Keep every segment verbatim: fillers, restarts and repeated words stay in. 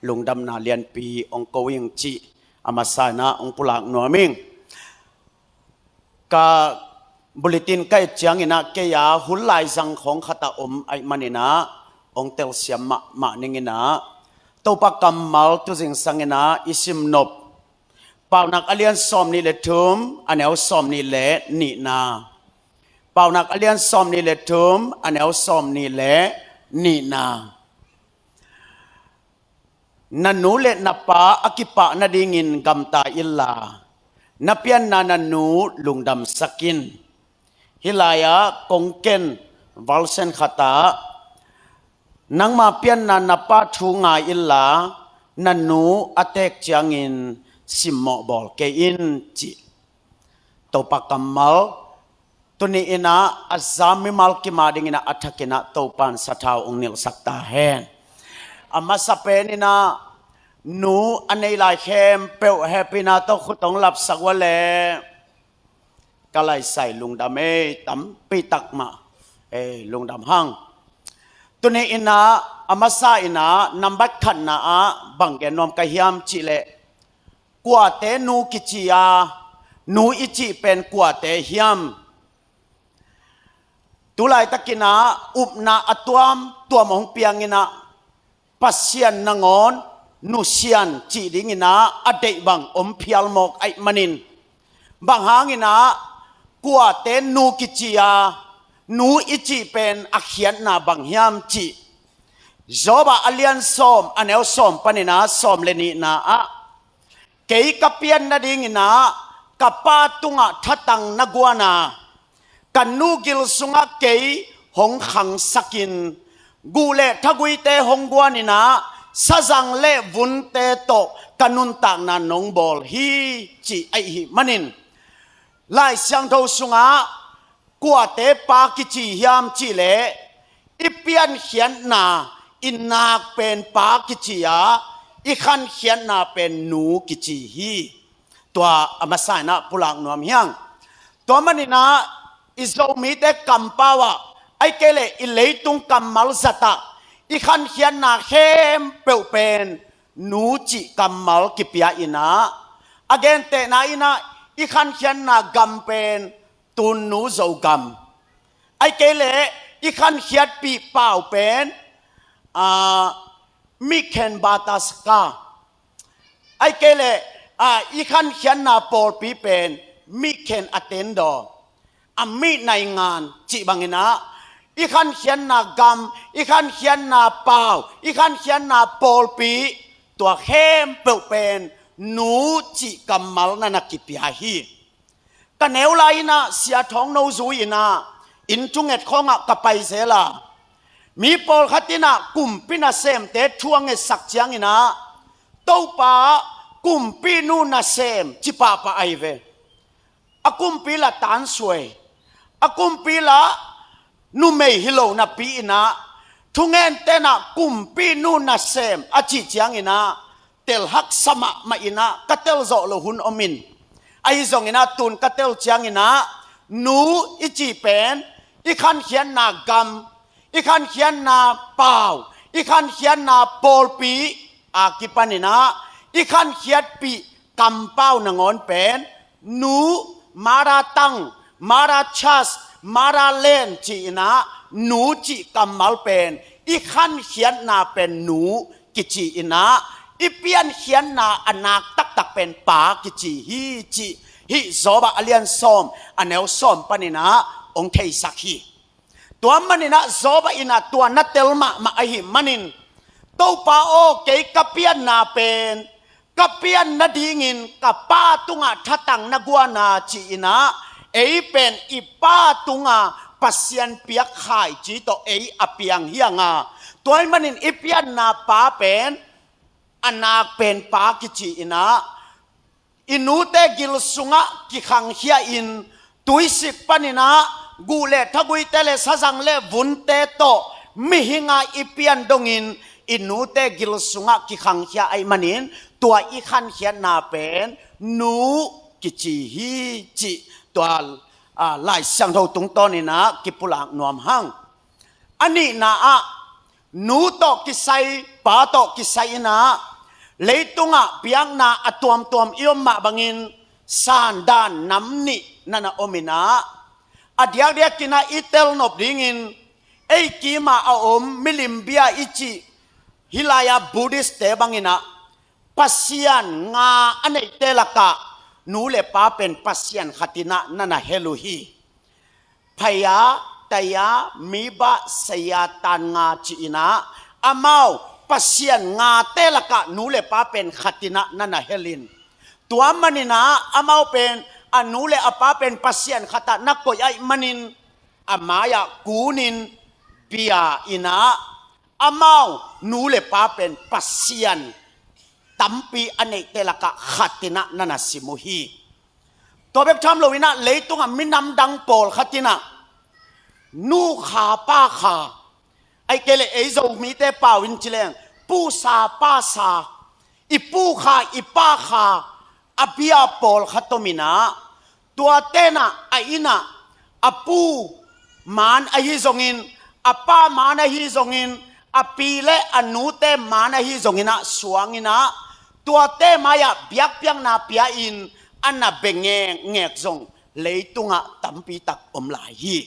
lungdamna lianpi hong ko ing cih a masa inah hong pulak nuam ing. Ka bulletin ka et cianginah kei a hun laizang khawng khatah om ahih maninah hong telsiam mahmah ninginah Topa kammal tu zingsanginah i simnop Paunak a lian sawm nih le thum, a neu sawm nih le nihna. Paunak a lian sawm nih le thum, a neu sawm nih le nihna. Na nu le na pa a kipah nadingin gamta inla, na pianna na nu lungdamsak in. Hih lai-ah kong ken version khatah, nangma pianna na pa thu ngai inla, na nu a teek ciangin simmawh bawl kei in, cih Topa kammal. Tuni inah a za mimal kim a dinginah a thakinah Topa in sathau hong nilhsak ta hen. A masa peninah nu a nei lai khempeuh hehpihna tawh khut hong lapsak uh a leh ka laisai lungdam ei, tampi tak mah ei, lungdam hang. Tuni inah a masa inah nambat khatna ah bang gen nuam ka hiam cih leh, kuate nu kici a, nu i cih pen kuate hiam? Tulaitakinah upna a tuamtuam hong pianginah Pasian nangawn nusian cih dinginah a deih bang om phial mawk ahih manin, bang hanginah kuate nu kici a, nu i cih pen a khiatna bang hiam cih Job a lian sawm, a neu sawm paninah sawm le nihna ah, kei ka pian nadinginah ka pa tungah thatang na guan a, ka nu gil sungah kei hong khangsakin, guh le thaguite hong guaninah sazang le vunte tawh ka nuntakna nong bawl hi, cih ahih manin, Lai Siangtho sungah kuate pa kici hiam cih leh, i piankhiatna i nak pen pa kici a, i khankhiatna pen nu kici hi. Tua a masa inah pulak nuam hi hang. Tua maninah i Zomite kampau ah, ahih kei leh i leitung kammal zatah i khankhiatna khempeuh pen nu cih kammal kipia inah, a gentehna inah i khankhiatna gam pen Tunnu Zogam. Ahih kei leh i khankhiatpih pau pen, aa, Mikhen Bataska. Ahih kei leh, aa, i khankhiatna pawlpi pen Mikhen Atendo. A Mih Naingan cih banginah i khankhiatna gam, i khankhiatna pau, i khankhiatna pawlpi, tua khempeuh pen nu cih kammal na na kipia hi. Ka neu lai inah Sia Thawng No zui inah inn thunget khawngah ka pai zel a, mi pawlkhat inah kumpi nasemte thu a ngetsak cianginah Topa kumpinu nasem ci pahpah ahi ve. A kumpi la tansuai, a kumpi la numei hi lo napi inah thungen tenah kumpinu nasem a cih cianginah tel haksa mahmah inah ka tel zawh loh hun om in, ahi zonginah tun ka tel cianginah nu i cih pen i khankhiatna gam, i khankhiatna pau, i khankhiatna pawlpi a kipaninah i khankhiatpih kampau nangawn pen nu, mother tongue, mother church, motherland ci inah nu cih kammal pen i khankhiatna pen nu kici inah i piankhiatna a nak taktak pen pa kici hi cih hih Job a lian sawm, a neu sawm paninah hong theisak hi. Tua maninah Job inah tua na tel mahmah ahih manin, Topa aw, kei ka pianna pen ka pian nadingin ka pa tungah thatang na guan a ci inah, ei pen i pa tunga Pasian piak khaici tawh ei a piang hi hang a, tua ahih manin i pianna pa pen a nak pen pa kici inah i nute gil sungah kikhangkhia in, tuisik paninah guh le thaguite le sazang le vunte tawh mihinga i pian dongin i nute gil sungah kikhangkhia ahih manin tua i khankhiatna pen nu kici hi cih tua, aa, Lai Siangtho tungtawninah kipulak nuam hang. A nihna ah nu tawh kisai, pa tawh kisai inah Leitungah biakna a tuamtuam i om mah bangin sandan nam nih na na om inah, a diakdiakinah i telnop dingin ei kimah a om milim bia i cih hih lai-ah Buddhist-te banginah Pasian nga a neihte lakah nu le pa pen Pasian khatinah na na hel uh hi. Phaya, taya, mibah, saya, tan nga ci-inah amau Pasian ngate lakah nu le pa pen khatinah na na hel in. Tua maninah amau pen a nu le a pa pen Pasian khatah na koih ahih manin a mai-ah kunin bia inah amau nu le pa pen Pasian tampi a neihte lakah khatinah na na sim uh hi. Tua bek tham loinah leitungah minam dang pawlkhatinah nu kha pa kha, ahih kei leh ei Zomite pau in ci leng pu sa pa sa, i pu kha i pa kha a bia pawlkhat om inah, tua tenah a innah a pu maan ahi zongin, a pa maan ahi zongin, a pi le a nute maan ahi zonginah suanginah tuate mai-ah biakpiakna pia-in a na bia ngekngek zong leitungah tampi tak om lai hi.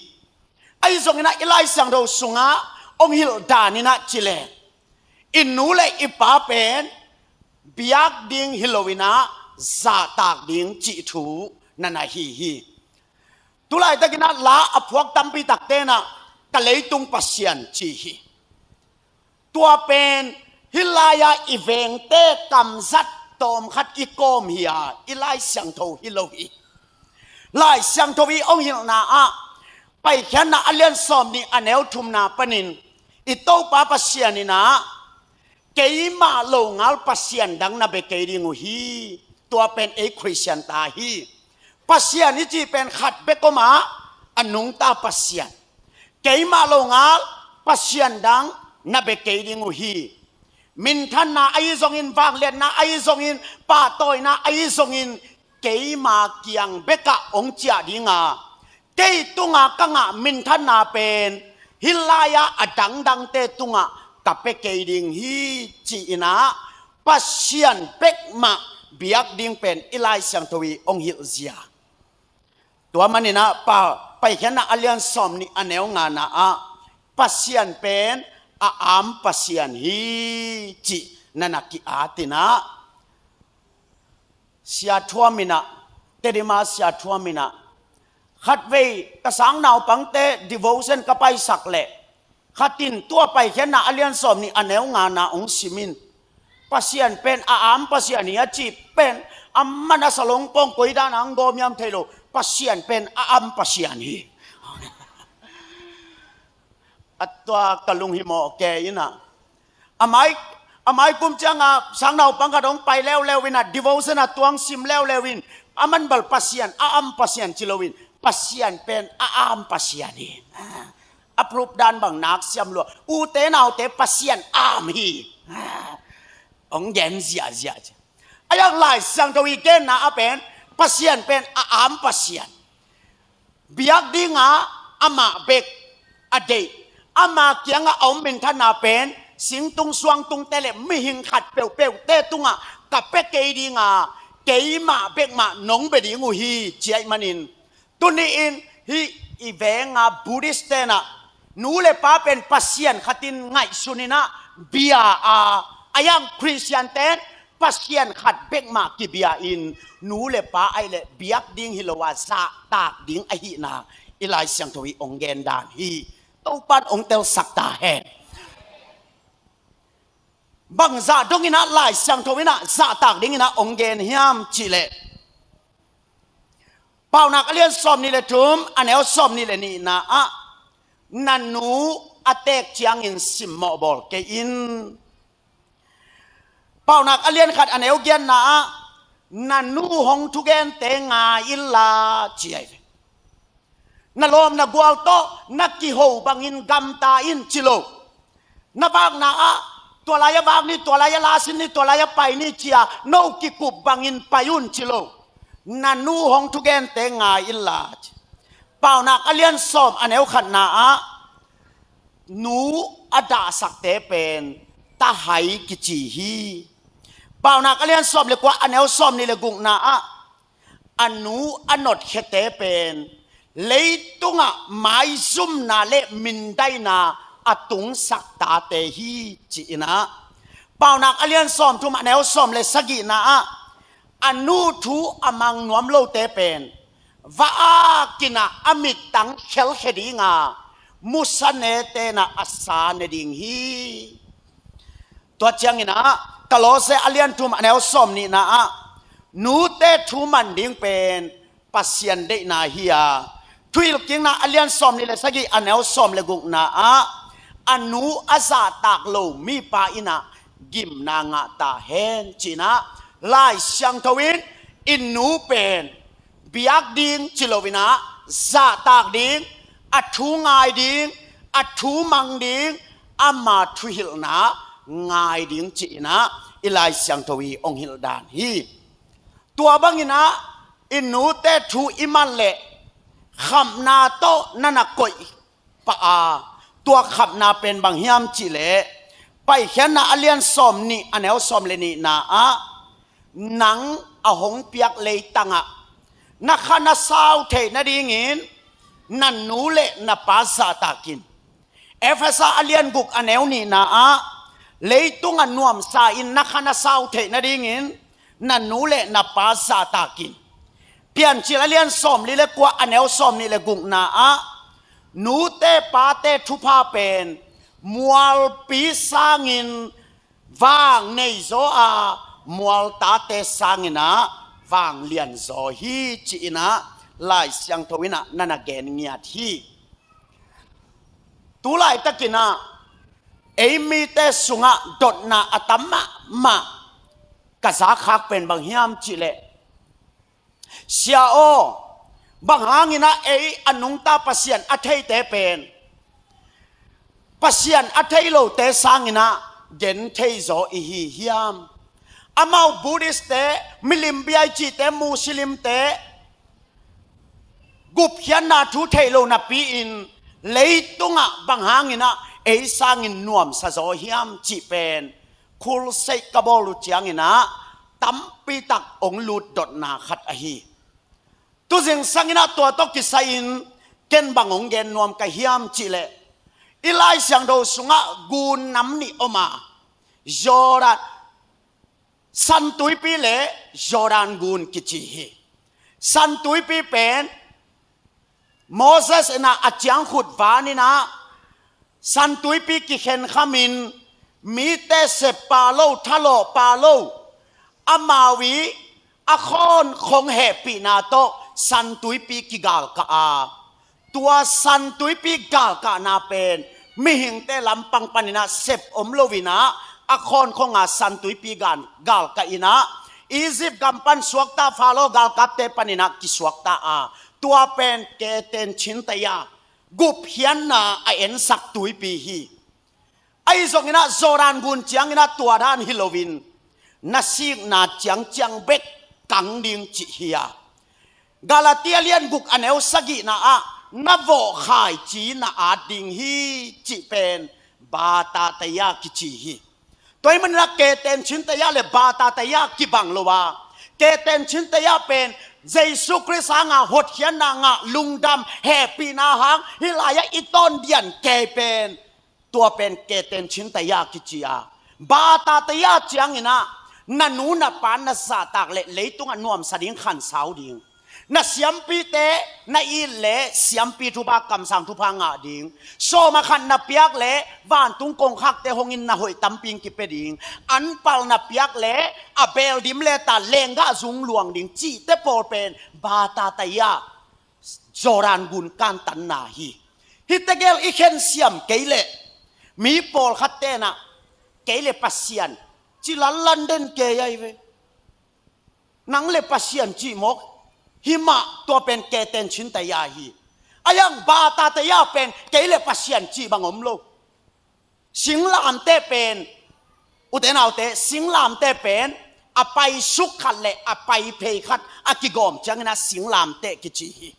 Ahi zonginah i Lai Siangtho sungah hong hilh daninah ci leng i nu le i pa pen biak ding hi loinah zahtak ding cih thu na na hi hi. Tulaitakinah la a phuak tampi tak tenah ka leitung Pasian ci hi. Tua pen hih lai-ah i vengte kamzat tawmkhat i kawm hi-a i Lai Siangtho hi lo hi. Lai Siangtho i hong hilhna ah Paikhiatna a lian sawm nih a neu thumna panin i Topa Pasian inah keimah longal Pasian dang na bia kei ding uh hi. Tua pen ei Khristian ta hi. Pasian i cih pen khat bek om a, a nungta Pasian. Keimah longal Pasian dang na bia kei ding uh hi. Minthanna ahi zongin, vangliatna ahi zongin, pahtawina ahi zongin keima kiang bekah hong ciah dinga, kei tunga ka ngah minthanna pen hih lai-ah a dangdangte tungah ka pia kei ding hi ci-inah Pasian bekmah biak ding pen i Lai Siangtho i hong hilhzia. Tua maninah pa, Paikhiatna a lian sawm nih a neu ngana ah Pasian pen a am Pasian hi cih na na ki-atinah Sia Thuam inah, Tedima Sia Thuam inah, khatvei ka sang naupangte devotion ka paisak leh khatin tua Paikhiatna a lian sawm nih a neu ngana hong simin Pasian pen a am Pasian hi a cih pen a man a salong pawng koi dan a hong gawm hiam thei lo. Pasian pen a am Pasian hi. A tua ka lunghimawh kei inah a mai, a mai kum cianga sang naupang khat hong pai leuleu inah devotion a tuang sim leuleu in a man bel Pasian, a am Pasian ci loin Pasian pen a am Pasian hi. A proof dan bang nak siam lua. Ute naute Pasian am hi. Hong gen ziahziah ci. A yak Lai Siangtho i genna a pen Pasian pen a am Pasian. Biak dinga amah bek a deih, ama kiangah a om minthanna pen singtung suangtungte le mihing khat peuhpeuhte tungah ka pia kei dinga keimah bekmah nong bia ding uh hi ci ahih manin, tuni-in hih i venga Buddhist tenah nu le pa pen Pasian khatin ngaihsun inah bia a, a yang Khristian ten Pasian khat bekmah kibia-in nu le pa ahih leh biak ding hi lo a zahtak ding ahihna i Lai Siangtho i hong gen dan hi. Topan hong telsak ta hen. Bangzah donginah Lai Siangtho inah zahtak dinginah hong gen hiam cihleh Paunak a lian sawm nih le thum a neu sawm nih le nihna ah na nu a teek ciangin simmawh bawl kei in. Paunak a lian khat a neu giatna ah na nu hong thugente ngai inla ci ahi ve. Na lawm na gual tawh na kiho bangin gamta in ci lo. Na vakna ah tua lai-ah vak ni, tua lai-ah lasin ni, tua lai-ah pai ni ci-a no kikup bangin pai un ci lo. Na nu hong thugente ngai inla ci. Paunak a lian sawm a neu khatna ah nu a dahsakte pen tahai kici hi. Paunak a lian sawm le kua, a neu sawm nih le gukna ah, a nu a notkhete pen leitungah maizumna le mindaina a tungsak tate hi, ci-in ah, Paunak a lian sawm thum, a neu sawm le sagihna ah, a nu thu a mang nuam lote pen va-akin ah a mittang khelkhia ding a, musa ne tenah a sa ne ding hi. Tua ciangin ah, Kolose a lian thum, a neu sawm nihna ah, nute thu man ding pen Pasian deihna hi a, Thuhilhkikna a lian sawm nih le sagih, a neu sawm le gukna ah, a nu a zahtak lo mipa in ah gimna ngah ta hen, ci-in ah, Lai Siangtho in i nu pen biak ding ci loin ah, zahtak ding, a thu ngai ding, a thu mang ding, ama thuhilhna ngai ding, ci-in ah i Lai Siangtho i hong hilh dan hi. Tua bangin ah, i nute thu i man leh khamna tawh na na koih pah a, tua khamna pen bang hiam cih leh, Paikhiatna a lian sawm nih, a neu sawm le nihna ah, nang a hong piak leitangah na kha na sau theih nadingin na nu le na pa zahtak in. Efesa a lian guk, a neu nihna ah, leitungah nuamsa in na kha na sau theih nadingin na nu le na pa zahtak in. Piancil a lian sawm li le kua, a neu sawm nih le gukna ah, nute pate thupha pen mualpi sangin vang neizaw a, mualtate sangin ah vang lianzaw hi, ci-in ah Lai Siangtho in ah na na gen ngiat hi. Tu laitakin ah ei mite sungah dotna a tam mahmah ka zakhak pen bang hiam cih leh, Sia aw, bang hangin ah ei a nungta Pasian a theite pen Pasian a thei lote sangin ah genthei zaw i hi hiam? Amau Buddhist-te, milim biaicite, Muslim-te, gupkhiatna thu theih lo napi-in leitungah bang hangin ah ei sangin nuamsa zaw hiam cih pen khulseih ka bawl uh ciangin ah tampitak hong lutdotna khat ahi. Tu zingsangin ah tua tawh kisai-in ken bang hong gen nuam ka hiam cih leh, i Lai Siangtho sungah gun nam nih om a, Jordan, San Tuipi le Jordan gun kici hi. San Tuipi pen Moses in ah a ciangkhut vanin ah San Tuipi kikhenkhamin mite sep pah lo, thalawh pah lo, amau i a khawnkhong hehpihna tawh San Tuipi kigalkah a, tua San Tuipi galkahna pen mihingte lampang panin ah sep om loin ah a khawnkhong a San Tuipi galkah in ah Egypt gam pan suakta Pharaoh galkapte panin ah kisuakta a, tua pen Keten Chintaia gupkhiatna a ensak tuipi hi. Ahi zongin ah Jordan gun ciangin ah tua dan hi loin na sikna ciangciang bek kang ding cih hi a, Galatia lian guk a neu sagihna ah na vawh khaici na at ding hi cih pen Batataia kici hi. Tua ahih manin ah Keten Chintaia le Batataia kibang lo a, Keten Chintaia pen Jesu Khrist hanga hotkhiatna ngah, lungdam hehpihna hang hih lai-ah i tawn dian kei pen, tua pen Keten Chintaia kici a, Batataia ciangin ah na nu na pa na zahtak leh leitungah nuamsa ding, khansau ding. Na siampite na it leh siampi thupha, kamsang thupha ngah ding. Sawm a khat na piak leh vantung kongkhakte hongin na hoih tampi in kipia ding. Anpal na piak leh a beel dim leta lenggah zung luang ding cihte pawl pen Batataia, Jordan gun kantanna hi. Hihte gel i khensiam kei leh mi pawlkhat tenah kei le Pasian ci lanlan den kei ahi ve. Nang le Pasian cih mawk hi mah, tua pen Keten Chintaia hi. A yang Batataia pen kei le Pasian cih bang om lo. Singlamteh pen, ute naute, singlamteh pen a paisuk khat le a paiphei khat a kigawm ciangin ah singlamteh kici hi.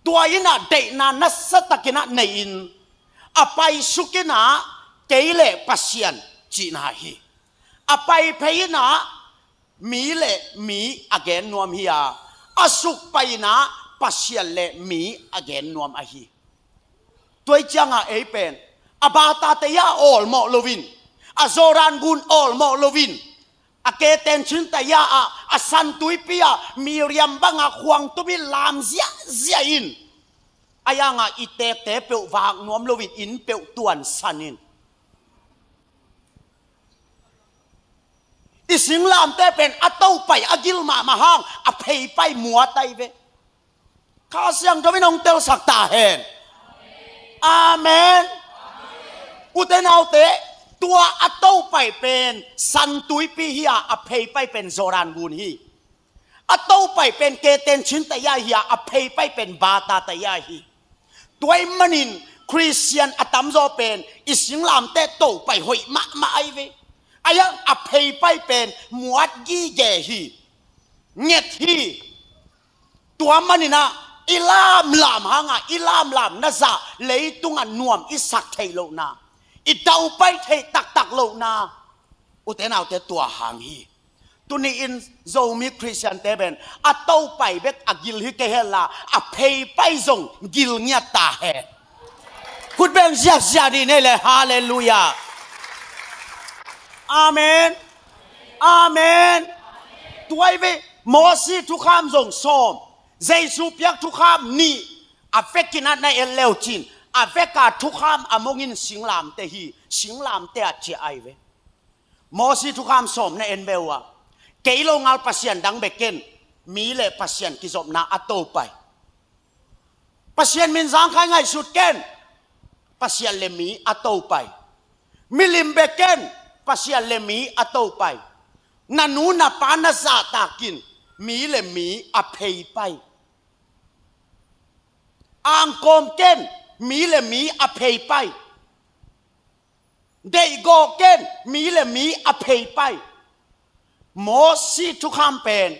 Tua in ah deihna nasatakin ah nei-in a paisuk in ah kei le Pasian cihna hi. A pai phei in ah mi le mi a gen nuam hi a, a suk pai in ah Pasian le mi a gen nuam ahi. Tua hi ciangah ei pen a Bata taya awlmawh loin, a Jordan gun awlmawh loin, a Keten Chin taya ah, a San Tuipi ah Miriam bangah khuang tumin lam ziahziah in, a yangah i tekte peuh vak nuam loin inn peuh tuansan in, i singlamte pen a topai a gil mahmah hang a pheipai muat ahi ve. Kha Siangtho in hong telsak ta hen. Amen. Ute naute, tua a topai pen San Tuipi hi a, a pheipai pen Jordan gun hi. A topai pen Keten Chin taya hi a, a pheipai pen Bata taya hi. Tua ahih manin Khristian a tamzaw pen i singlamte topai hoih mahmah ahi ve. A yang a pheipai pen muat gige hi. Nget hi. Tua manin ah i lamlam hangah i lamlam na zah leitungah nuam i sak theih lohna, i daupai theih taktak lohna, ute naute, tua hang hi. Tuni-in Zomi Khristiante pen a topai bek a gil hi kei henla, a pheipai zong gil ngiat ta hen. Khut beng ziahziah dih nei le, halleluiah. Amen. Amen. Tua hi ve, Mosi thukham zong sawm, Jesu piak thukham nih, a vekin ah na en leucin, a veka thukham a mongin singlamte hi, singlamte a ciah ahi ve. Mosi thukham sawm na en ve uh a, kei longal pasian dang bek ken, mi le Pasian kizopna a topai. Pasian min zangkhai ngaihsut ken, Pasian le mi a topai. Milim bek ken, Pasian le mi a topai. Na nu na pa na zahtakin, mi le mi a pheipai. Angkawm ken, mi le mi a pheipai. Deihgawh ken, mi le mi a pheipai. Mosi thukham pen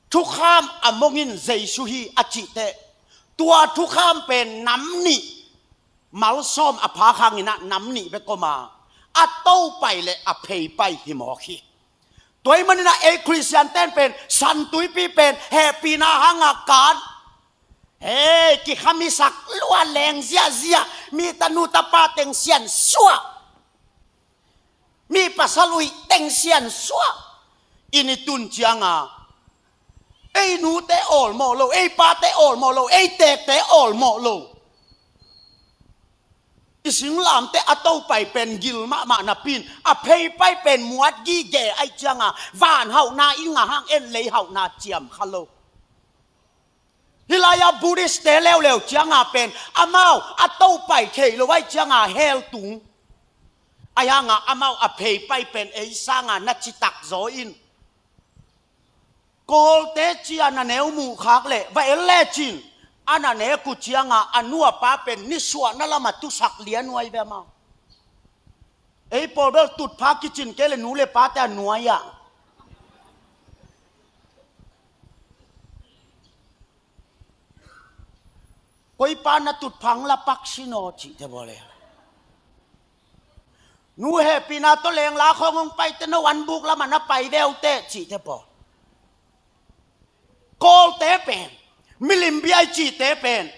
thukham a mongin Jesu hi a cihteh, tua thukham pen nam nih, malsawm a phak hangin ah nam nih bek om a, a topai le a pheipai hi mawk hi. Tua ahih manin ah ei Khristian ten pen San Tuipi pen hehpihna hangah kan, hei, kikhamisak lua leng ziahziah, mi tanu tapa teng siansuah, mi pasal uih teng siansuah in i tun cianga, ei nute awlmawh lo, ei pate awlmawh lo, ei tekte awlmawh lo. I singlamte a topai pen gil mahmah napi-in a pheipai pen muat gige ahih cianga, van hauhna i ngah hang en, lei hauhna ciam kha lo. Hih lai-ah Buddhist-te leuleu cianga pen amau a topai thei lo ahih cianga hell tung. Ahi hanga amau a pheipai pen ei sanga na citak zaw in. Kawlte cia na neu muhkhak leh va en lecin, a na nek uh cianga a nu a pa pen nisuahna lama tusak lian uh ahi ve amau. Ei pawl bel tutphah kicin kei le nu le pate a nuai-ah, koi pa na tutphah hong la pak sin aw, cihte bawl e. Nu hehpihna tawh lengla khawng hong paite, no an buk lamah na pai ve uh teh, cihte bawl. Kawlte pen, milim bia i cihte pen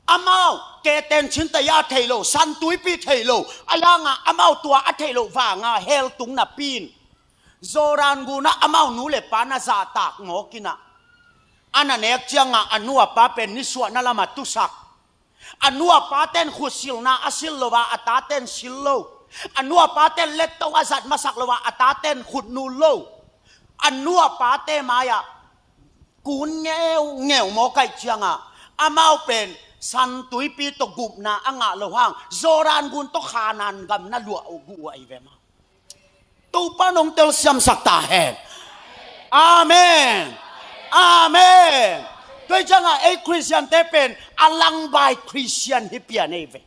amau Keten Chin taya thei lo, San Tuipi thei lo, ahi hanga amau tua a theih loh vanga hell tung napi-in, Jordan gunah amau nu le pa na zahtak mawk in ah, a na nek cianga a nu a pa pen nisuahna lama tusak. A nu a paten khut silna a sil lo a, a taten sil lo. A nu a paten letto a zat masak lo a, a taten khut nul lo. A nu a pate mai-ah kun ngeungeu mawk ahih cianga, amau pen San Tuipi tawh gupna a ngah loh hang Jordan gun tawh Kanaan gam na luah uh guh uh ahi ve maw. Topa in hong telsiamsak ta hen. Amen. Amen. Tua hi cianga ei Khristiante pen a langbai Khristian hi pian ei ve.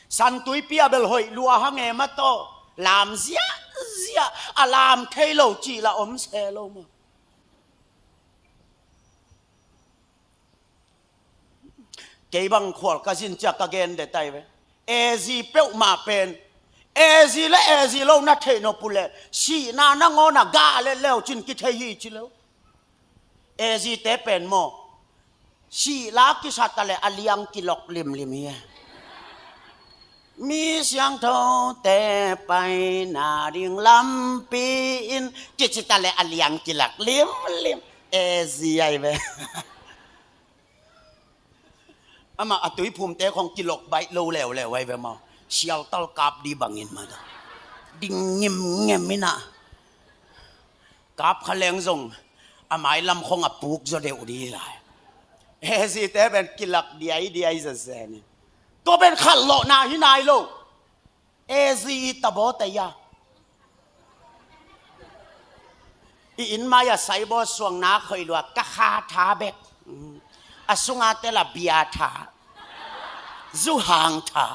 San Tuipi a bel hoih lua hang e maw, tua lam ziahziah, a lam thei lo cih la om se lo maw. Kei bang khual ka zin ciah ka gen det ahi ve. A Z peuhmah pen Ezi le ezi lo na theih nop uh leh sihna nangawn a gah le leu cin kithei hi ci lo. Ezite pen maw, sih la kisa ta leh a liang kilok limlim hi. Mi siangthote paina ding lampi in kici ta leh a liang kilak limlim. Ezi ai ve. Amah a tuiphumte khong kilok baih lo leuleu ai ve maw. Sialtal kap di bangin mah ta ding ngimngem in ah. Kap kha leng zong a mailam khong a puk zaw deuh di lai. Ezite pen kilak diaidiai zazen in. Tua pen khat lawhna hi nai lo. Ezi i tabawte ia i inn mai a saibaw suangna khoih lua ka kha tha bek. A sunga tel a bia tha, zuhang tha.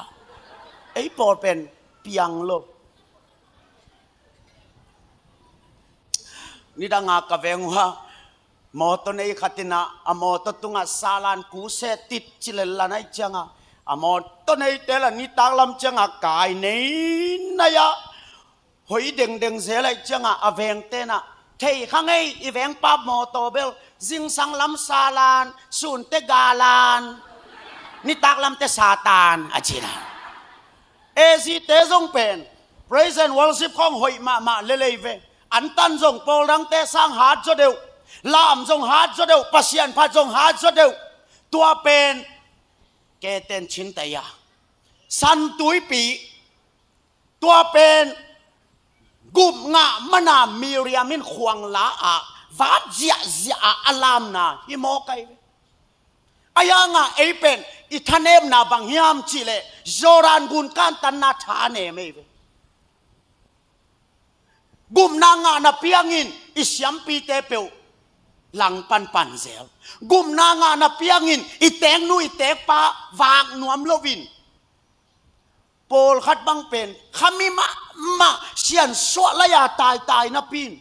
Ei pawl pen piang lo. Nidanga ka veng uh a, mawtaw nei khat in ah a mawtaw tungah salan kuse tit cilel lan aih ciangah, a mawtaw neite la nitak lam ciangah kai nei nai ah, hoi dengdeng zel aih ciangah a vengte in ah, thei kha ngei i vengpa mawtaw bel zingsang lam salan, sunte galan, nitak lamte satan a ci lai. Ezite zong pen praise and worship khong hoih mahmah lelei ve. Antan zong pawl dangte sang hat zaw deuh, lam zong hat zaw deuh, Pasian phat zong hat zaw deuh. Tua pen keten cinte ia, San Tuipi. Tua pen gupna mana Miriam in khuang la ah vat ziahziah ah a lamna hi mawk ai ve. A iangah ei pen i thanemna bang hiam cihleh Jordan gun kantanna thanem ei ve. Gupna ngahna piangin i siampite peuh lang panpan zel. Gupna ngahna piangin i teknu i tekpa vak nuam loin, pawlkhat bang pen khami mahmah siansuah lai-a taitai napi in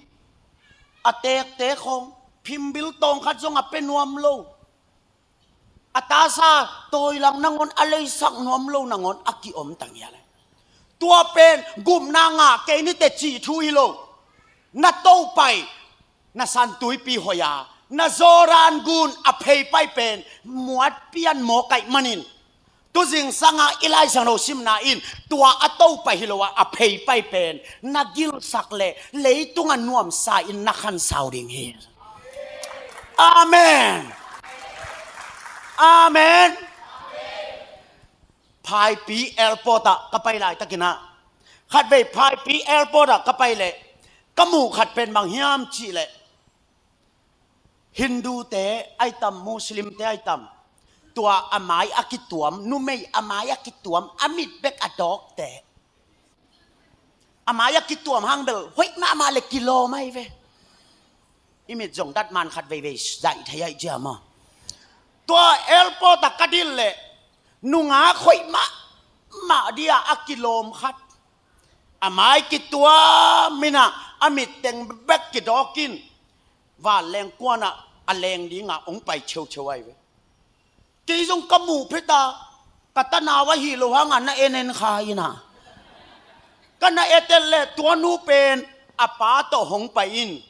a tekte khong phimbil tawng khat zong a pia nuam lo, a tasa tawilang nangawn a leisak nuam lo nangawn a kiom tang ia le. Tua pen gupna ngah kei ni teh cih thu hi lo. Na Topa i, na San Tuipi hoih a, na Jordan gun a pheipai pen muat pian mawk aih manin, tu zingsangah i Lai Siangtho simna in tua a Topa hi lo a, a pheipai pen na gilsak leh leitungah nuamsa in na khansau ding hi. Amen. Amen. Phaipi airport ah ka pai laitakin ah, khatvei Phaipi airport ah ka pai leh ka muh khat pen bang hiam cihleh, Hindute ai tam, Muslimte ai tam, tua a mai a kituam, numei a mai a kituam, a mit bek a dawkte, a mai a kituam hang bel hoih mahmah le kilawm ai ve. I mit zong datman khat veivei zaih thei aih cia maw. Tua airport ah ka dil leh nungak hoih mahmah dia a kilawm khat, a mai kituam in ah a mitteng bek kidawk in, vanleng kuanah a leng dingah hong pai cheucheu ai ve. Kei zong ka muh phet a, ka tanau ahi lo hangah na en en kha in ah, ka na et et leh tua nu pen a pa tawh hong pai in,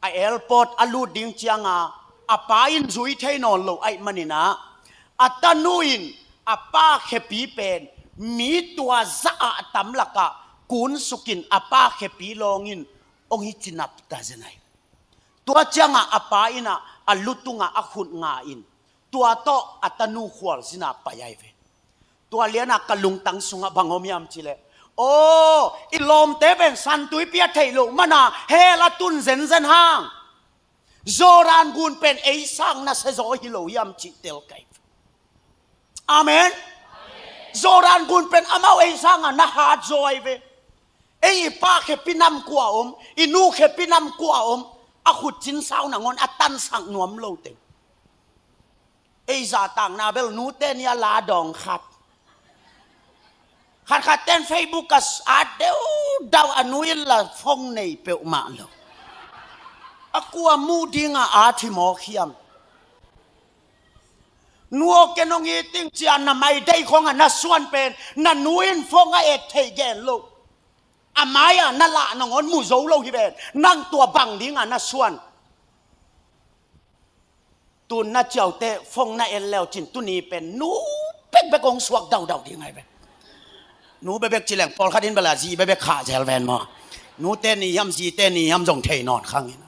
a airport a lut ding cianga a pa in zui thei nawn lo aih manin ah, a tanu in a pa khepi pen mi tua za ah tam lakah kunsukin a pa khepi lawngin hong hi cinap ta zen ai. Tua ciangah a pa in ah a lu tungah a khut nga in, tua tawh a tanu khualzin ah pai ai ve. Tua lianah ka lungtang sungah bang om hiam cihleh, aw, i lawmte pen San Tuipi a theih loh mana hell a tun zenzen hang, Jordan gun pen ei sang nasia zaw hi lo hiam cih tel kai. Amen. Jordan gun pen amau ei sangah na hat zaw ai ve. Ei i pa khepi nam kua om, i nu khepi nam kua om, a khut cin sau nangawn a tansak nuam lo teng. Ei zahtakna bel nute ni a la dawng khat. Khatkhat ten Facebook a at deuhdauh, a nu in la phone nei peuhmah lo. A kua muh dinga at hi mawk hiam. Nu aw, ken hong it ing ci-a na mai deih khawng a na suan pen, na nu in phone a et theih gen lo. A mai-ah na lah nangawn mu zo lo hi ven. Nang tua bang ding a na suan. Tun na ciaute phone na et le uh cin, tuni pen nu bekbek hong suak daudau ding ahi ve. Nu bekbek ci leng pawlkhat in bel a zi bekbek khah zel ven maw. Nute ni hiam, zite ni hiam zong thei nawn khang in.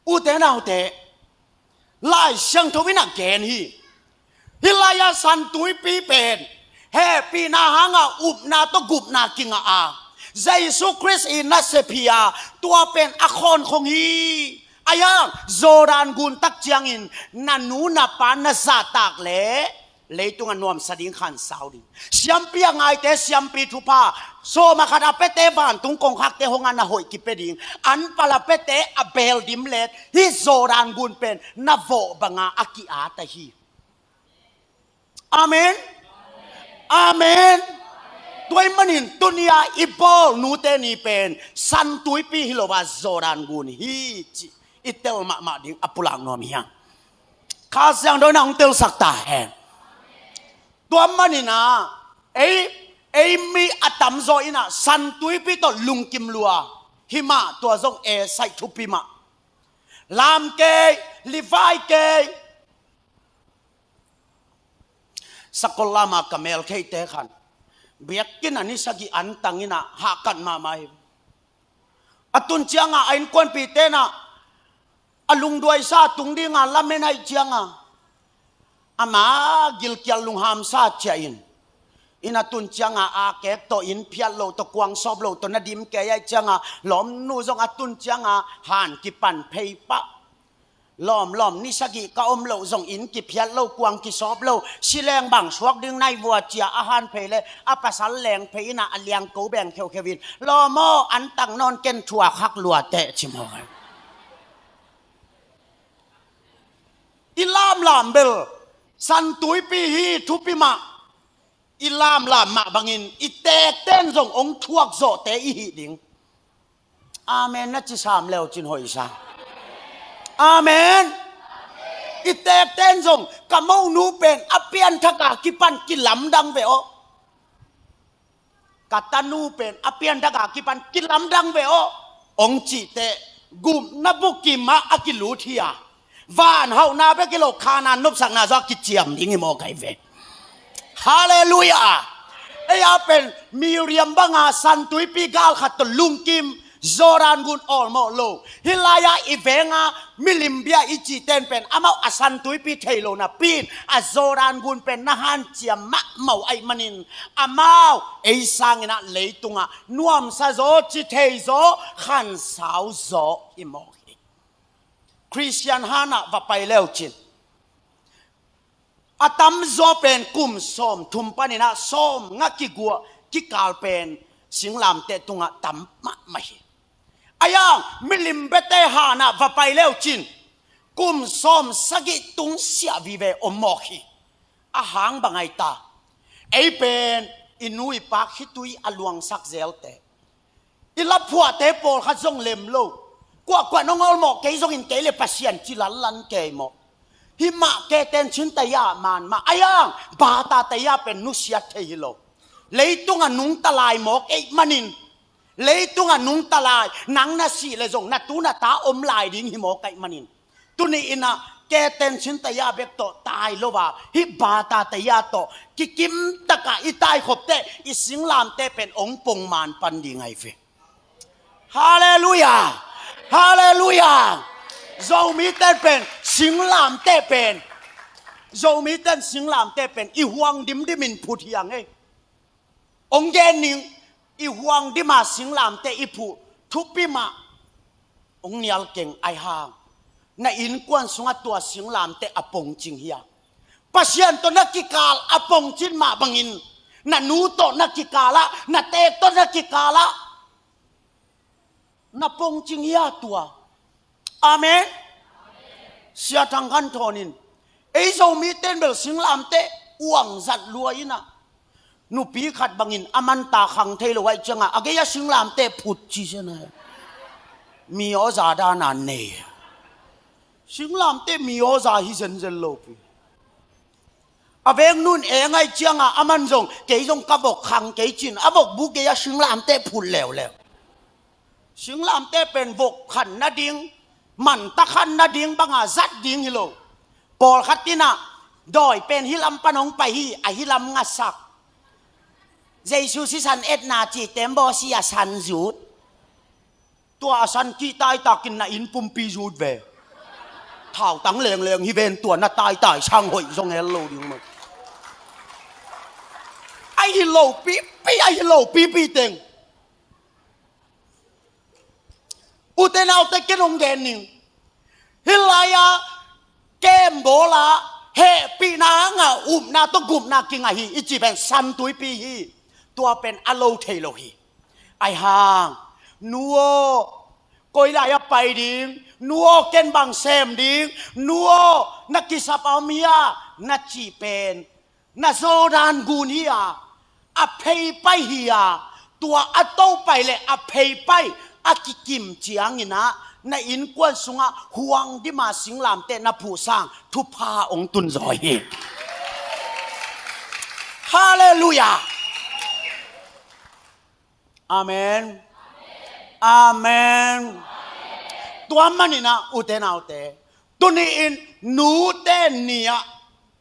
Ute naute, Lai Siangtho in a gen hi. Hih lai-ah San Tuipi pen hehpihna hangah upna tawh gupna kingah a, Jesu Khrist i nasep hi a, tua pen a khawnkhong hi. Ahi hang Jordan gun tak ciangin na nu na pa na zahtak leh leitungah nuamsa ding, khansau ding. Siampi a ngaite siampi thupha, sawm a khat a piate vantung kongkhakte hong a na hoih kipia ding. An pal a piate a beel dim let hih Jordan gun pen na vawh banga a ki-at ahi. Amen. Amen. Tua ahih manin tuni-a i bawl nute ni pen San Tuipi hi lo a, Jordan gun hi cih i tel mahmah ding a pulak nuam hi hang. Kha Siangtho in a hong telsak ta hen. Tua manin a, ei, ei mi a tamzaw in a San Tuipi tawh lungkim lua hi mah, tua zong e saih thupi mah. Lam kei, livai kei. Sakol lama ka melkheite khan biakinn a ni sagih antang in a hahkat mahmah hi. A tun cianga a innkuanpihte in a lungduaisa tung dinga lamen ahih cianga ama gilkial lunghamsa ciah in. In a tun cianga a kek tawh, inn phiat loh tawh, kuang sawp loh tawh na dim kei ahih cianga lawmnu zong a tun cianga han kipan phei pah. Lawmlawm ni sagih ka om loh zong inn kiphiat lo, kuang kisawp lo, si leng bang suak ding nai vua cia a han phei le a pasal leng phei in a, a liangko beng kheukheu in, lawm aw, antang nawn ken, thuak hak lua teh, ci mawk hi. I lamlam bel San Tuipi hi, thupi mah. I lamlam mah bangin i tekten zong hong thuak zawhte i hih ding. Amen na ci sam leu cin hoih sa. Amen. I tekten zong ka monu pen a pianthaka kipan kilamdang ve aw. Ka tanu pen a pianthaka kipan kilamdang ve aw, hong cih teh gupna bukim ah a kilut hi a, van hauhna bek hi lo, Kanaan nopsakna zong a kiciam ding hi mawk ahi ve. Halleluiah. Ei a pen Miriam banga San Tuipi gal khat tawh lungkim, Jordan gun awlmawh lo. Hih lai-ah i venga milim bia i cihten pen amau a San Tuipi thei lo napi-in a Jordan gun pen na hanciam mahmah uh ahih manin amau ei sangin ah leitungah nuamsa zaw, ci thei zaw, khansau zaw hi mawk hi. Khristian hanah va pai leu cin a tamzaw pen kum sawm thum panin ah sawm nga kiguah kikal pen singlamteh tungah tam mahmah hi. Ahi hang milim biate hanah va pai leu cin kum sawm sagih tung siah vive om mawk hi. A hang bang ahi ta? Ei pen i nu i pa khitui a luangsak zelte, i laphuahte pawlkhat zong lem lo. Kuahkuah nong awlmawh kei zongin kei le Pasian ci lanlan kei mawh. Hih mah keten cin taya man mah. Ahi hang bata taya pen nusiat thei hi lo. Leitungah nungta lai mawk ahih manin, leitungah nungta lai, nang na sih le zong na tu na ta om lai ding hi mawk ahih manin, tuni in ah keten cin taya bek tawh tai lo a, hih bata taya tawh kikim takah i taikhop teh i singlamteh pen hong pongman pan ding ahi ve. Halleluiah. Halleluiah. Zomite pen singlamteh pen, Zomite in singlamteh pen i huang dimdimin phut hi a ngei. Hong gen ning, i huang dima singlamteh i phuh thupi mah. Hong nial keng ahi hang na innkuan sungah tua singlamteh a pongcing hi a, Pasian tawh na kikal a pongcin mah bangin na nu tawh na kikalah, na teek tawh na kikalah na pongcing hi a tua. Amen. Sia Thang Khan Thawn in ei Zomite in bel singlamteh uang zat lua in ah, nupi khat bangin a manta khang thei lo ahih ciangah a gei-ah singlamteh phut ci sia na. Mi aw za dana nei. Singlamteh mi aw za hi zenzen lo pi. A veng nun eng ahih ciangah aman zong kei zong ka vok khang kei cin a vok bu kei a singlamteh phut leuleu. Singlamteh pen vok khan nading, manta khan nading banga zat ding hi lo. Pawlkhat inah dawi pen hilam pan hong pai hi, a hilam ngasak. Jesu sisan etna ci tembaw si a san zut. Tua a san kihtaitakin na inn pumpi zut ve. Thautang lengleng hi ven tua na taitai sang hoih zong hel lo ding maw. Ahi lo pipi, ahi lo pipi teng. Ute naute ken hong gen ning. Hih lai-a kem bawla hehpihna hanga upna tawh gupna kingah hi i ci pen san tuipi hi. Tua pen a lo thei lo hi. Ahi hang, nu aw, koi lai-ah pai ding, nu aw ken bang sem ding, nu aw na kisap a om hia na cih pen na zawdan gun hi a, a pheipai hi a, tua a topai le a pheipai a kikim cianginah na innkuan sungah huang dima singlamteh na phuhsang thupha hong tunzaw hi. Halleluiah. Amen. Amen. Tua maninah ute naute, tuni-in nute ni-ah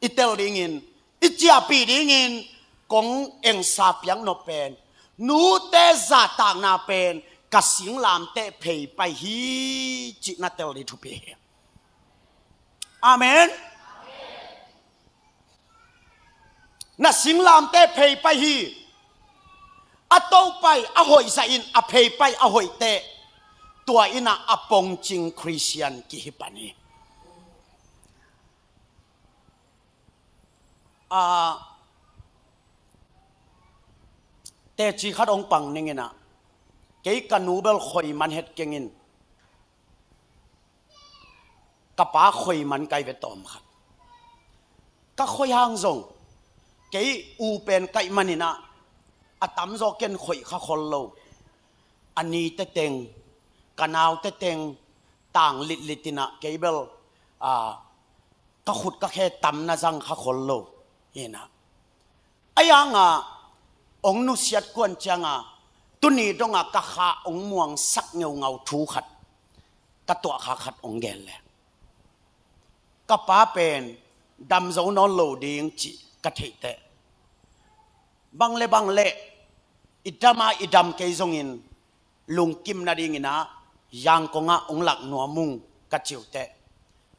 i tel dingin, i ciahpih dingin kong engsa piaknop pen, nute zahtakna pen ka singlamteh pheipai hi cih na tel ding thupi hi. Amen. Na singlamteh pheipai hi. A topai a hoih zahin a pheipai a hoih teh, tua innah a pongcing Khristian kihi pan hi. A, teci khat hong pang ninginah kei ka nu bel khoi man het kengin ka pa khoi man kai ve tawm khat. Ka khoi hang zong kei u pen kaih maninah a tamzaw ken khoih kha khol lo. A ni teteng, ka nau teteng tang litlitinah kei bel, a, ka khut ka khe tamna zang kha khol lo. Hinah a yanga hong nusiat kuan cianga tuni donga ka kha hong muangsak ngeungau thu khat ka tuahkha khat hong gen le. Ka pa pen damzo nawn lo ding cih ka theihteh, bang le bang le i dama i dam kei zongin lungkim nadinginah Yangon ah hong lak nuam ung ka ciuhteh,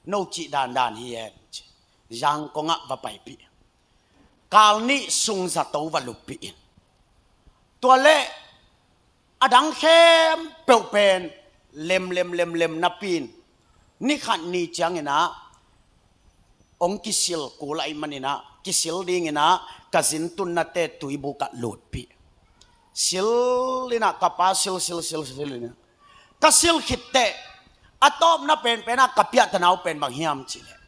no cih dandan hi hen ci. Yangon ah va paipih. Kal nih sung zato va luppih in. Tua le a dang khempeuh pen lemlem lemlem napi-in ni khat ni cianginah hong kisil kul ahih maninah kisil dinginah ka zin tunnate tuibukah lutpih. Sil innah ka pa sil sil sil sil innah ka sil khitteh a tawpna penpenah ka piahtanau pen bang hiam cihleh,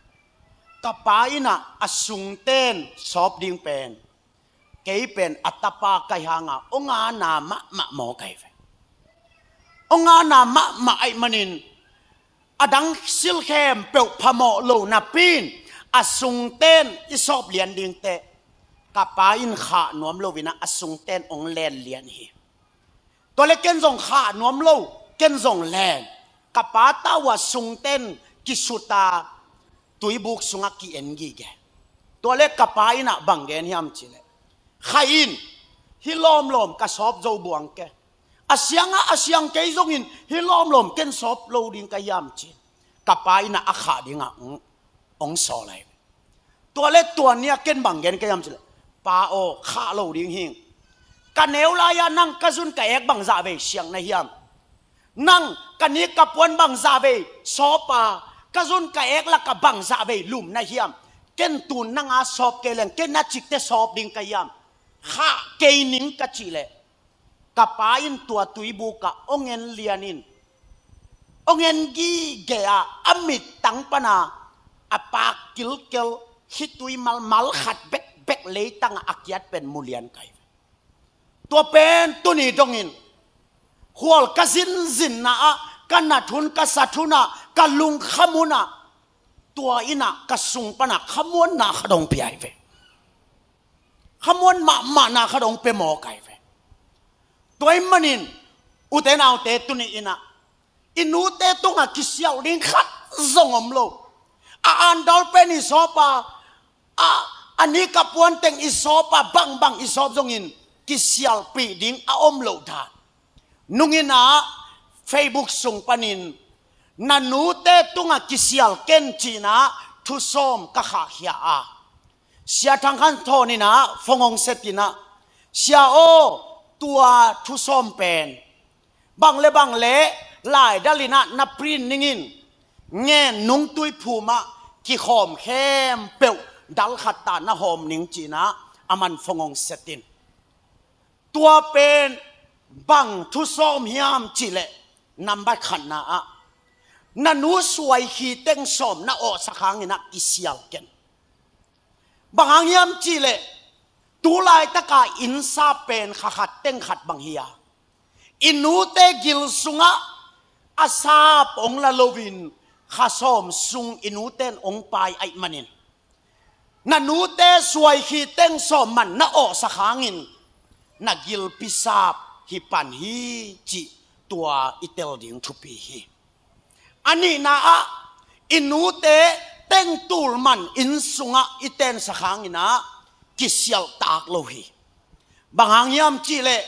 ka pa innah a sungten sawp ding pen kei pen a tapa kaih hanga hong ana mahmah maw kai ve. Hong ana mahmah ahih manin a dang sil khempeuh phamawh lo napi-in a sungten i sawp lian dingteh ka pa in khah nuam loinah a sungten hong len lian hi. Tua le ken zong khah nuam lo, ken zong len. Ka pa tau a sungten kisuta tuibuk sungah ki-en gige. Tua le ka pa innah bang gen hiam cihleh, khaih in, hih lawmlawm ka sawp zo buang ke. A siangah a siang kei zongin hih lawmlawm ken sawp lo ding ka hiam ci. Ka pa innah a khah dingah hong, hong sawl ahi. Tua le tua ni-a ken bang gen ka hiam cihleh, pa aw, khah lo ding hing. Ka neu lai-ah nang ka zun ka ek bang zahvei siang na hiam? Nang ka nik ka puan bang zahvei sawpa, ka zun ka ek lakah bang zahvei lum na hiam? Ken tun nanga sawp kei leng ken a cikte sawp ding ka hiam? Khah kei ning ka cihleh, ka pa in tua tuibukah hong en lianin hong en gige a, a mittang pana a pak kilkel, khitui malmal khat bekbek leitangah a kiat pen mu lian kai. Tua pen tuni dongin khual ka zinzinna ah, ka nat hun ka sat hunah, ka lungkham hunah Tua in ah ka sung pan ah khamuanna khat hong pia hi ve. Khamuan mahmahna khat hong pia mawk hi ve. Tua ahih manin ute naute, tuni in ah i nute tungah kisialh ding khat zong om lo. A andal pen i sawp a, a, a nika puan teng i sawp a, bangbang i sawp zongin kisialhpih ding a om loh dan. Nung in ah Facebook sung panin na nute tungah kisialh ken ci-in ah thusawm ka khahkhia a, Sia Thang Khan Thawn in ah phone hong set in ah, Sia aw, tua thusawm pen bang le bang le laidal in ah na print ning in, ngen nungtui phum ah kikhawm khempeuh dal khat ta na hawm ning ci-in ah aman phone hong set in. Tua pen bang thusawm hiam cih leh, nambat khatna ah na nu suai khi teng sawm na awhsak hangin ah kisialh ken. Bang hang hiam cih leh, tu laitaka inn sap pen kha khat teng khat bang hi a, i nute gil sungah a sap hong la loin kha sawm sung i nute in hong pai ahih manin, na nute suai khi teng sawm man na awhsak hangin na gilpi sap hi pan hi cih tua i tel ding thupi hi. A nihna ah i nute teng tul man inn sungah i tensak hangin ah kisialh tak lo hi. Bang hang hiam cih leh,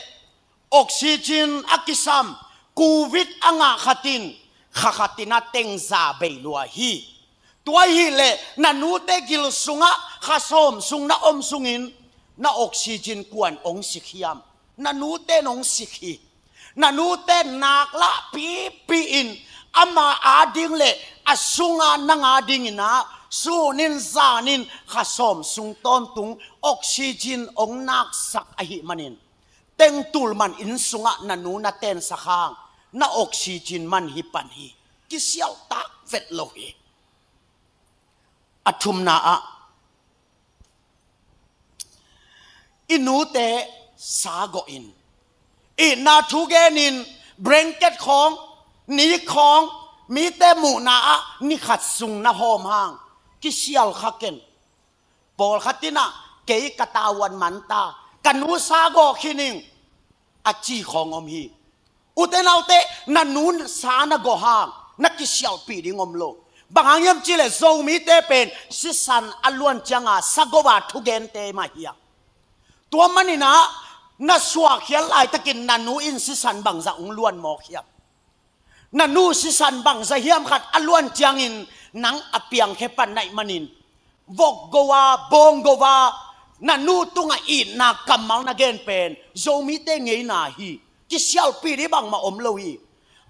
oxygen a kisam, covid a ngah khat in kha khat in ah teng za bei lua hi. Tua ahih leh na nute gil sungah kha sawm sung na om sungin na oxygen kua'n hong sik hiam? Na nute in hong sik hi. Na nute in nak lah pipi in ama ading le a sunga nang adingin ah sun in zan in kha sawm sung tawntung oxygen hong naksak ahih manin, teng tul man inn sungah na nu na tensak hang na oxygen man hi pan hi. Kisialh tak vet lo hi. A thumna ah, i nute sa gawh in, itna thu gen in, blanket khawng, nik khawng, mite muhna ah ni khat sung na hawm hang kisialh kha ken. Pawlkhat in ah, kei ka tavuan man ta, ka nu sa gawh khin ing, a ci khawng om hi. Ute naute, na nu sa na gawh hang na kisialhpih ding om lo. Bang hang hiam cih leh, Zomite pen sisan a luan cianga sa gawh a thugente mah hi a. Tua manin ah na suahkhiat laitakin na nu in sisan bangzah hong luan mawk hiam? Na nu sisan bangzah hiam khat a luan ciangin nang a piangkhia pan na hih manin, vok gawh a, bawng gawh a, na nu tungah itna kammal na gen pen Zomite ngeina hi. Kisialhpih ding bangmah om lo hi.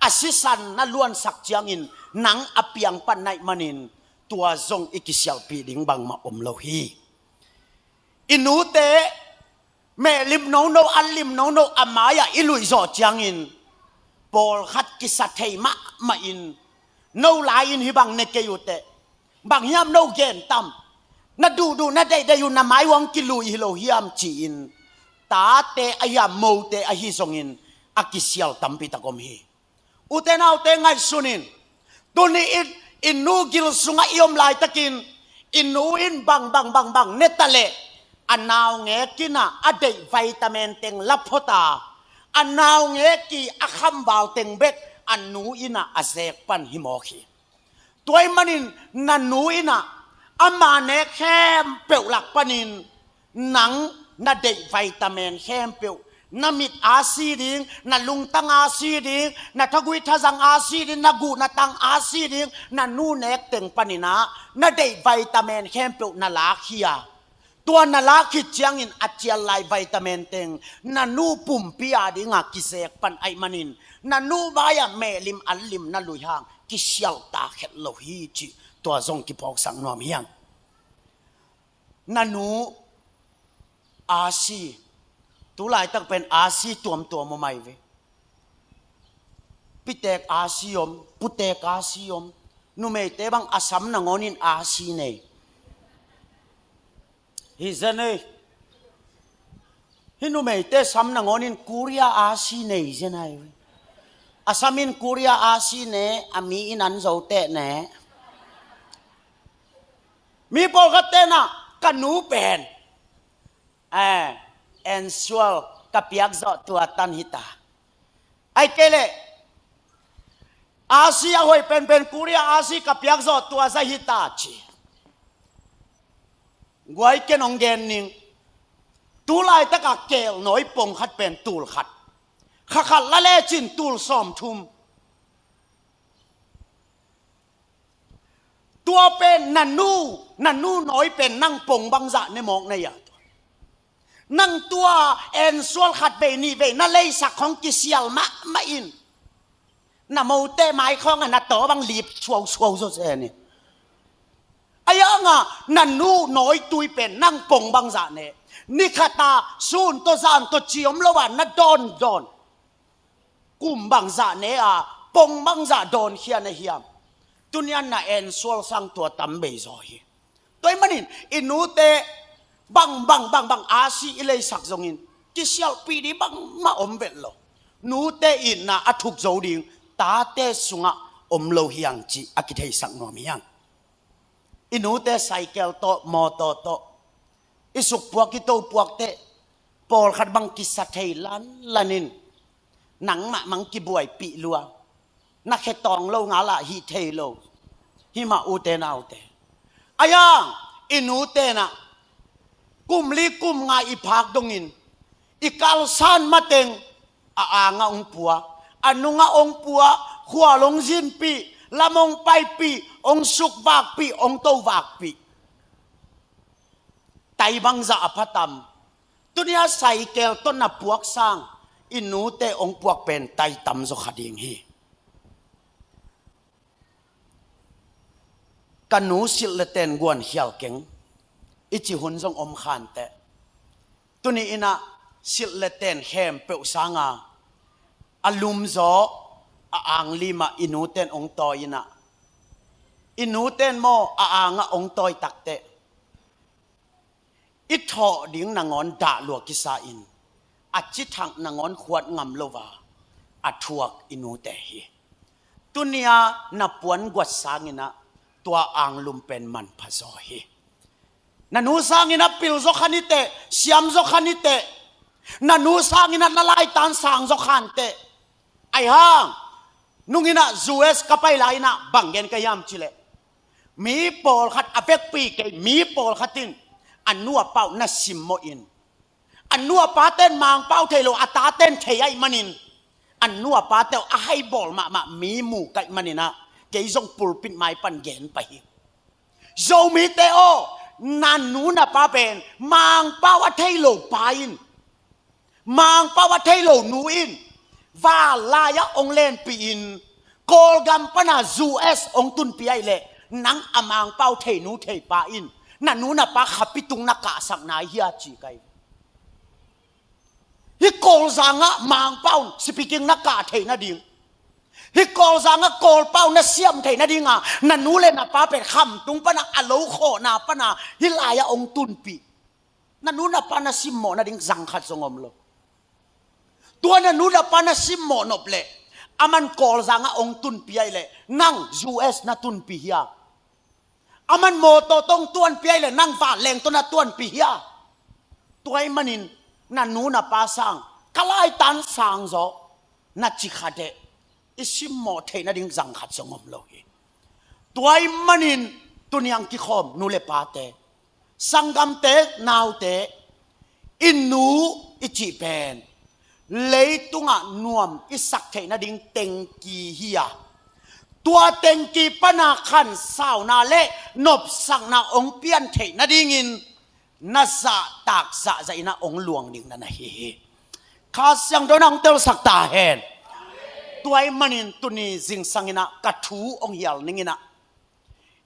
A sisan na luansak ciangin nang a piang pan na hih manin, tua zong i kisialhpih ding bangmah om lo hi. I nute mehlim nono, an lim nono a mai-ah i luih zawh ciangin, pawlkhat kisa thei mahmah in, no lai-in hih bang ne kei uh teh, bang hiam no gen tam, na duhduh na deihdeih uh na mai uh hong kiluih hi lo hiam ci-in, tate ahi a, mote ahi zongin a kisialh tampi tak om hi. Ute naute, ngaihsun in. Tuni in i nu gil sungah i om laitakin, i nu in bang bang bang bang ne ta leh, a naungek in ah a deih vitamin teng la phot a, a naungek i a khamval teng bek a nu in ah a zek pan hi mawk hi. Tua ahih manin na nu in ah ama nek khempeuh lak panin nang na deih vitamin khempeuh, na mit a si ding, na lungtang a si ding, na thagui thazang a si ding, na guh na tang a si ding, na nu nek teng panin ah na deih vitamin khempeuh na lak hi a, tua na lak khit ciangin a cial lai vitamin teng na nu pumpi a dingah kizek pan ahih manin, na nu vai-ah mehlim an lim na luih hang kisialh tak het lo hi cih tua zong kiphawksak nuam hi hang. Na nu a si, tu laitak pen a si tuamtuam om ahi ve. Pitek a si om, putek a si om. Numeite bang a sam nangawnin a si nei hi zen ei. Hih numeite sam nangawnin Korea a si nei zen ahi ve. A sam in Korea a si ne, a mi in an zo teh ne. Mi pawlkhat tenah ka nu pen, eh, ensual ka piakzawh tua tan hita. Ai kei leh Asia hoih penpen Korea Asia ka piakzawh tua zah hita ci. Guai ken hong gen ning. Tu laitakah keel nawi pong khat pen tul khat. Kha khat la lecin tul sawmthum. Tua pen na nu, na nu nawi pen nang pong bangzah ne mawk na hia? Nang tua ensual khat vei nih vei na leisak hong kisial mahmah in. Na mote maikhawng a na taw bang lip suausuau zaw se ni. Ai hangah na nu nawitui pen nang pong bangzah ne. Ni khata sun tawh zan tawh ci om lo a na dawndawn. Kum bangzah ne a, pong bangzah dawnkhia na hiam? Tunian na ensual sang tua tam bei zaw hi. Tua ahih manin i nute bang bang bang bang a si i leisak zongin kisialhpih ding bangmah om vet lo. Nute itna a thuk zo ding tate sungah om lo hi hang cih a kitheisak nuam hi hang. I nute cycle tawh, mawtaw tawh i sukpuak, i topuak teh pawlkhat bang kisa thei lanlan in nangmah mang kibuaipih lua. Na khe tawng lo ngal ah hih thei lo. Himah ute naute, ai hang i nu tenah kum li kum nga i phak dongin i kalsan mateng a angah hong pua, a nungah hong pua, khual hong zinpih, lam hong paipih, hong sukvakpih, hong tovakpih. Tai bangzah a phatam. Tunia cycle tawh na puak sang i nute hong puak pen tai tam zaw kha ding hi. Ka nu silh le ten guan khial keng i ci hun zong om khanteh. Tuni inah silh le ten khempeuh sanga a lum zaw a ang limah i nuten hong tawi inah, i nuten maw a angah hong tawi takteh i thawh ding nangawn dah lua kisa in a cithang nangawn khuat ngam lo a a thuak i nute hi. Tunia na puan guat sanginah tua anglum pen manpha zaw hi. Na nu sanginah pil zaw kha niteh, siam zaw kha niteh. Na nu sanginah na laitan sang zaw khanteh. Ai hang nunginah U S ka pai lai-inah bang gen ka hiam cileh, mi pawlkhat a vekpi kei, mi pawlkhat in a nu a pa uh na simmawh in, a nu a pa ten Mangpau thei lo a ta ten thei ahih manin a nu a pa teuh a haibawl mahmah mi mu ka hih maninah kei zong pulpit mai pan gen pah hi. Zomite aw, na nu na pa pen Mangpau a thei lo pa in, Mangpau a thei lo nu in van lai-ah hong lenpih in, Kawlgam pana U S hong tunpih ahih leh nang a Mangpau thei nu thei pa in na nu na pa khapi tung na kahsak nai hia ci ka hi. Hih Kawlzangah Mangpau speaking na kah theih nading, hih Kawlzangah Kawlpau na siam theih nadinga na nu le na pa pen khamtung pana a lo khawhna pana hih lai-ah hong tunpih. Na nu na pa na simmawh nading zang khat zong om lo. Tua na nu na pa na simmawh nop leh aman Kawlzangah hong tunpih ahih leh nang U S na tunpih hia? Aman mawtaw tawh hong tuanpih ahih leh nang vanleng tawh na tuanpih hia? Tua ahih manin na nu na pa sang, ka laitan sang zaw na ci khateh i simmawh theih nading zang khat zong om lo hi. Tua ahih manin tuniang kikhawm nu le pate, sanggamte, naute, i nu i cih pen leitungah nuam i sak theih nading tengki hi a, tua tengki pana khansauna le nopsakna hong pian theih nadingin na zahtak zahzah inah hong luang ding na na hi hi. Kha Siangtho inah hong telsak ta hen. Tua ahih manin tuni zingsang inah ka thu hong hial ning inah,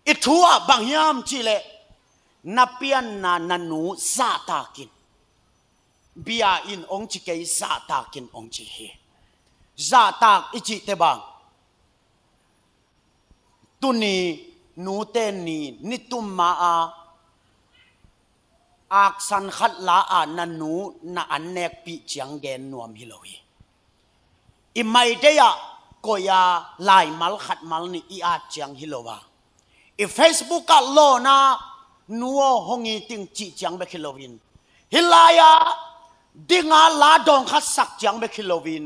i thu ah bang hiam cihleh na pianna na nu zahtakin, bia in hong ci kei, zahtakin hong ci hi. Zahtak i cihte bang, tuni nute ni, ni tum ma-a aksan khat la-a na nu na an nekpih ciang gen nuam hi lo hi. I maidei ah koih-a laimal khatmal nih i at ciang hi lo a, i Facebook ah lawna nu aw hong it ing cih ciang bek hi loin, hih lai-ah dinga la dawng khat sak ciang bek hi loin,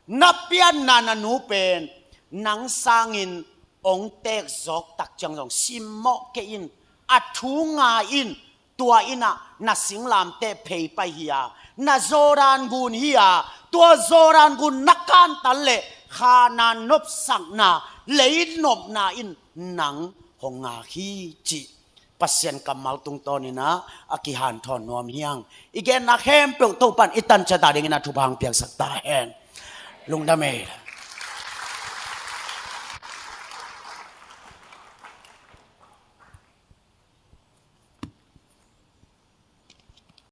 na pianna na nu pen nang sangin hong teek zawk tak ciang zong simmawh kei in, a thu ngai in, tua in ah na singlamteh phei pai hi a, na Jordan gun hi a, tua Jordan gun na kantan leh Khanaan nopsakna, lei nopna in nang hong ngak hi cih Pasian kammal tungtawn in ah a kihanthawn nuam hi hang. I genna khempeuh Topa'n i tan ciat a dingin a thupha hong piaksak ta hen. Lungdam ei.